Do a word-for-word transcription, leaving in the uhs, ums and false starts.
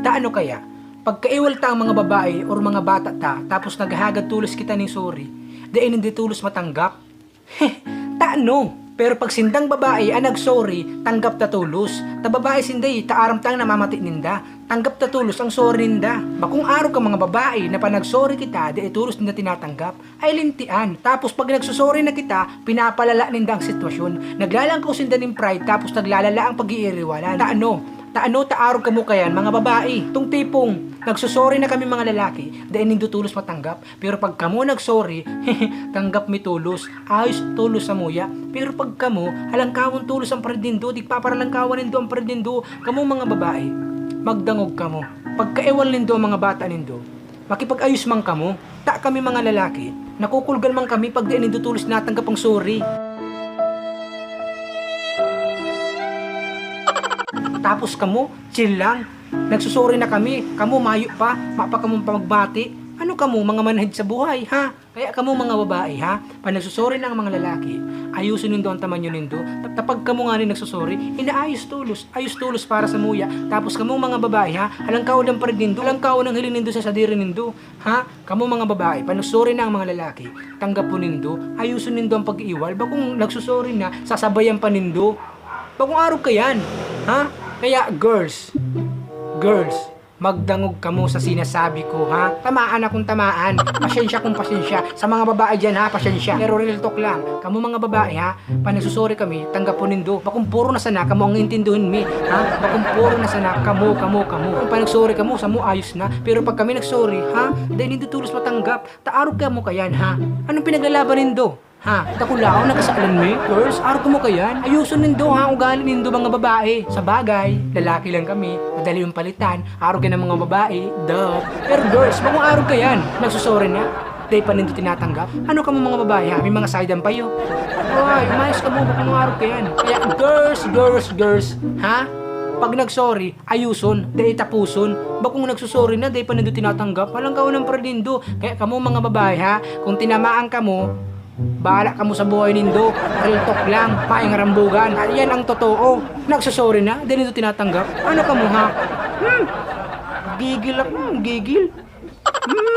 Ta ano kaya? Pagkaiwal ta ang mga babae or mga bata ta, tapos naghahagad tolos kita nin sorry, dai ninda tolos matanggap? Tano! Pero pag sindang babae an nag-sorry, tanggap ta tolos. Ta babae sinda, eh, ta aram tang namamati ninda. Tanggap ta tolos ang sorry ninda. Bakong arog ka mga babae na pag nag-sorry kita, dai tolos ninda tinatanggap. Ay lintian. Tapos pag nagsusorry na kita, pinapalala ninda ang sitwasyon. Naglalangkaw sinda nin pride, tapos naglalala ang pag-iiriwalan. Tano? Tano ta arog kamo kayan, mga babae? Tong tipong, nagsusorry na kami mga lalaki, dai nindo tolos matanggap. Pero pag kamo nag-sorry, tanggap mi tolos, ayos tolos samuya. Pero pag kamo, halangkawon tolos ang parid nindo, digpaparalangkawan nindo ang parid nindo, kamo mga babae, magdangog kamo. Pagkaiwal nindo ang mga bata nindo, makipag-ayos man kamo. Ta kami mga lalaki, nakukulgal man kami pag dai nindo tolos natanggap ang sorry. Tapos kamo, chill lang. Nagsusorry na kami, kamo mayo pa, mapa kamo pa magbati. Ano kamo, mga manhid sa buhay, ha? Kaya kamo mga babae, ha? Pag nagsusorry na ang mga lalaki, ayuson nindo ang tamanyo nindo. Ta-, tapag kamo ngani nagsusorry, inaayos tolos, ayos tolos para samuya. Tapos kamo mga babae, ha? Halangkaw ang parid nindo, halangkaw ang hiling nindo sa sadiri nindo, ha? Kamo mga babae, pag nagsusorry na ang mga lalaki, tanggapon nindo, ayuson nindo ang pag-iiwal. Bakong nagsusorry na, sasabayan pa nindo. Bakong arog kayan, ha? Kaya girls, girls, magdangog kamo sa sinasabi ko, ha? Tamaan akong tamaan, pasyensya kung pasyensya. Sa mga babae dyan, ha, pasyensya. Pero real talk lang, kamo mga babae, ha, pag nagsusorry kami, tanggapon nindo. Bakong puro na sana kamo ang intinduhin mi, ha? Bakong puro na sana kamo, kamo, kamo. Kung pag nagsorry kamo, samo ayos na. Pero pag kami nagsorry, ha, dai nindo tolos matanggap. Ta arog kamo kayan, ha? Anong pinaglalaban nindo? Ha? Dakulaon na kasalan mi? Girls, arog kamo kayan? Ayuson nindo, ha, ugali nindo, mga babae. Sa bagay, lalaki lang kami, madali yung palitan, arog yan ang mga babae, duh. Pero girls, bakong arog kayan? Nagsusorry na? Dai pa nindo tinatanggap? Ano kamo mga babae, ha? May mga saydan pa yun. Hoy, umayos kamo, bakong arog kayan? Kaya girls, girls, girls, ha? Pag nag-sorry, ayuson, dai tapuson. Bakong nagsusorry na, dai pa nindo tinatanggap? Halangkaw ang parid nindo. Kaya kamo mga babae, ha, kung tinamaan kamo, bahala kamo sa buhay nindo. Real talk lang, maayong rambugan. Yan ang totoo. Nagsusorry na, dai nindo tinatanggap. Ano kamo, ha? Hmm. Gigil ako, gigil. Hmm.